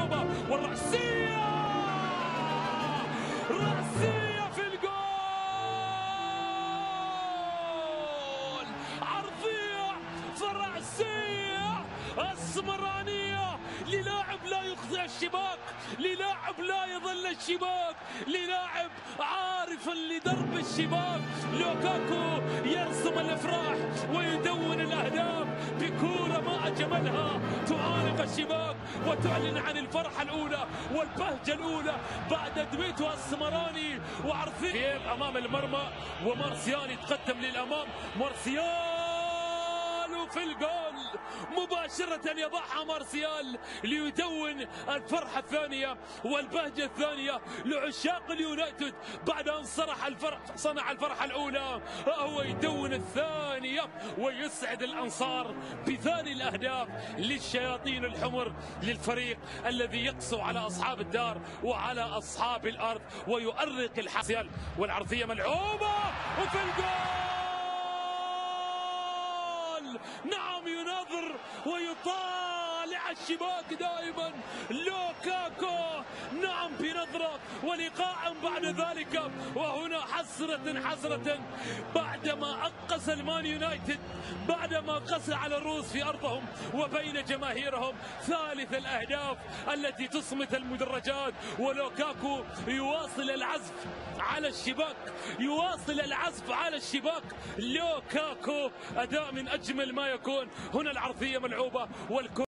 ملعوبة والرأسية، رأسية في الجول، عرضية فرأسية أسمرانية للاعب لا يخطئ الشباك، للاعب لا يظل الشباك، للاعب عارف لدرب الشباك. لوكاكو يرسم الافراح ويدون الاهداف بكوره ما اجملها، تعانق الشباك وتعلن عن الفرحة الاولى والبهجة الاولى بعد دويتو السمراني وعرضيه امام المرمى، ومارسيال يتقدم للامام، مارسيال في الجول مباشرة، يضعها مارسيال ليدون الفرحة الثانية والبهجة الثانية لعشاق اليونايتد بعد أن صنع الفرحة الأولى، هو يدون الثانية ويسعد الأنصار بثاني الأهداف للشياطين الحمر، للفريق الذي يقسو على أصحاب الدار وعلى أصحاب الأرض ويؤرق الحسيال. والعرضية ملعوبة وفي الجول، نعم يناظر ويطالع الشباك دائما لوكاكو، نعم بنظرة ولقاء بعد ذلك. وهنا حسرة حسرة بعدما أقص المان يونايتد، بعدما قسى على الروس في أرضهم وبين جماهيرهم، ثالث الأهداف التي تصمت المدرجات، ولوكاكو يواصل العزف على الشباك، يواصل العزف على الشباك. لوكاكو أداء من أجمل ما يكون. هنا العرضية ملعوبة والكرة